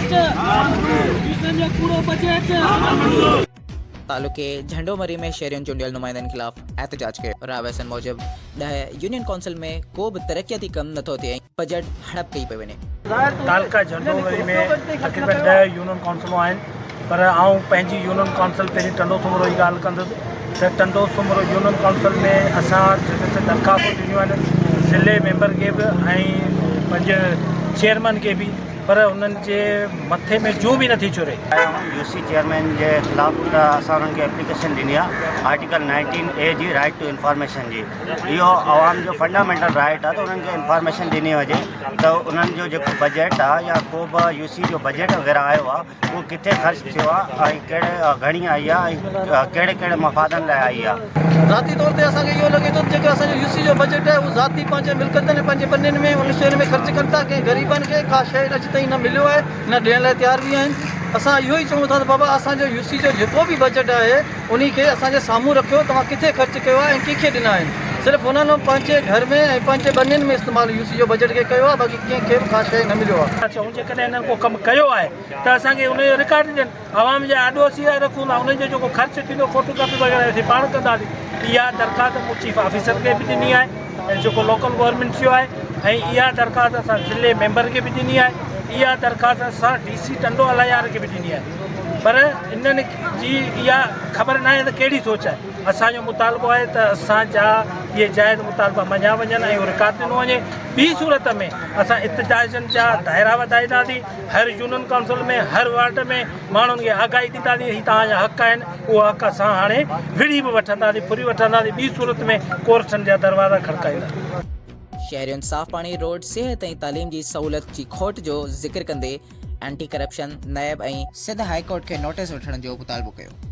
Budget Usain جو ڪوڙو budget. تعلقي جهنڊو مري ۾ شهرين چونڊيل نمائندن خلاف احتجاج ڪيو. رهواسين موجب 10 يونين ڪائونسل ۾ ڪو به ترقياتي ڪم نٿو ٿئي ۽ بجيٽ هڙپ ڪئي پئي وڃي. تعلقه جهنڊو مري ۾ تقريبن 10 يونين ڪائونسلون آهن پر آئون پنهنجي يونين ڪائونسل پهرين ٽنڊو سومرو جي ڳالهه ڪندس ته ٽنڊو سومرو يونين ڪائونسل ۾ اسان جيڪي درخواستون ڏنيون آهن ضلعي ميمبر کي به ۽ پنهنجي چيئرمين کي به پر انهن جي مٿي ۾ جون به نٿي چري. يو سي چيئرمين جي خلاف ته اسان انهن کي ايپليڪيشن ڏني آهي آرٽيڪل 19 اي جي رائيٽ ٽو انفارميشن جي اهو عوام جو فنڊامينٽل رائيٽ آهي ته انهن کي انفارميشن ڏني وڃي ته انهن جو جيڪو بجيٽ آهي يا ڪو به يو سي جو بجيٽ وغيره آيو آهي اهو ڪٿي خرچ ٿيو آهي ۽ ڪهڙي گهڻي آئي آهي ۽ ڪهڙي ڪهڙي مفادن لاء آئي آهي. ذاتي طور تي اسان کي اهو لڳي ٿو ته جيڪو اسان جو يو سي جو بجيٽ آهي اهو ذاتي پنهنجي ملڪيتن ۽ پنهنجي ٻنين ۾ ان شين ۾ خرچ ڪن ٿا ڪنهن غريبن کي ڪا شيء اڄ تائين نه مليو آهي نه ڏيڻ لاء تيار به آهن اسان اهو ئي چئون ٿا ته بابا اسان جو يو سي جو جيڪو به بجيٽ آهي انهي کي اسان جي سامهون رکيو توهان ڪٿي خرچ ڪيو آهي ۽ ڪنهن کي ڏنا آهن صرف هنن پنهنجي گهر ۾ ۽ پنهنجي ٻنين ۾ استعمال يو سي جو بجيٽ کي ڪيو آهي باقي ڪنهن کي به ڪا شيء نه مليو آهي. چئون جيڪڏهن هنن ڪو ڪم ڪيو آهي ته اسان کي ان جو رڪارڊ ڏين عوام جي آڏو اسين رکون ٿا انهن جو جيڪو خرچ ٿيندو فوٽو ڪاپي وغيره اسين پاڻ ڪنداسين اها درخواست مون چيف آفيسر کي به ڏني آهي ۽ جيڪو لوڪل گورنمينٽ جو آهي ۽ اها درخواست اسان ضلعي ميمبر کي به ڏني آهي اها درخواست اسان ڊي سي ٽنڊو الهيار کي به ڏني آهي پر انهن جي اها خبر ناهي ته ڪهڙي سوچ آهي اسان جو مطالبو آهي ته اسان جا اهي جائز مطالبا مڃيا وڃن ۽ اهو رڪارڊ ڏنو وڃي ٻي صورت ۾ اسان احتجاجن جا دائرا وڌائينداسين هر يونين ڪائونسل ۾ هر وارڊ ۾ ماڻهن کي آگاهي ڏينداسين هي توهان جا حق آهن اهو حق اسان هاڻي وڙهي به وٺنداسين ڦري وٺنداسين ٻي صورت ۾ ڪورٽن جا دروازا کڙڪائينداسين. شهرين صاف پاڻي، روڊ، صحت ۽ تعليم جي سهولت جي کوٽ جو ذڪر ڪندي anti corruption, NAB ۽ Sindh high court کي نوٽيس وٺڻ جو مطالبو ڪيو.